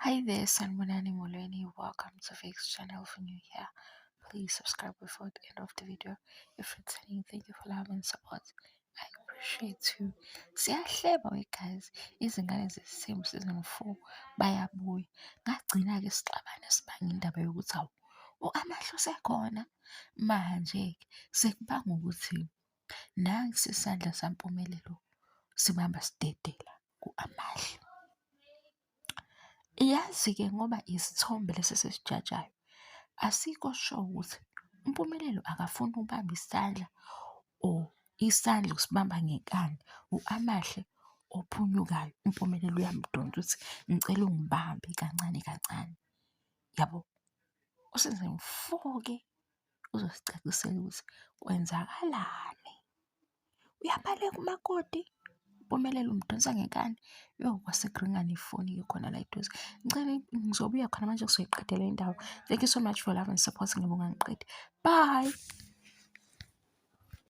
Hi there, Sanibonani Molweni. Welcome to Vic's channel. If you're new here, please subscribe before the end of the video. If returning, thank you for love and support. I appreciate you. Siyahleba we guys. Izingane zesithembu season 4 bayabuya. Ngagcina-ke sixabana sibanga indaba yokuthi awu u-Amahle usekhona. Manje-ke sekubanga ukuthi nansi isandla saMpumelelo sibamba sidedela ku-Amahle. Yazi-ke ngoba isithombe lesi esisijajayo, asikho sure ukuthi uMpumelelo akafuni ukubamba isandla or isandla usibamba ngenkani. U-Amahle ophunyukayo, uMpumelelo uyamdonsa ukuthi ngicela ungibambe kancane kancane, yabo. Useason 4-ke uzosicacisela ukuthi kwenzakalani. Uyabaleka umakoti, uMpumelelo umdonsa ngenkani. Yo, kwase kuringa nefoni-ke khona la eduze. Ngicela ngizobuya khona manje sizoyiqedela indaba. Thank you so much for love and support. Ngibonga ngiqede. Bye.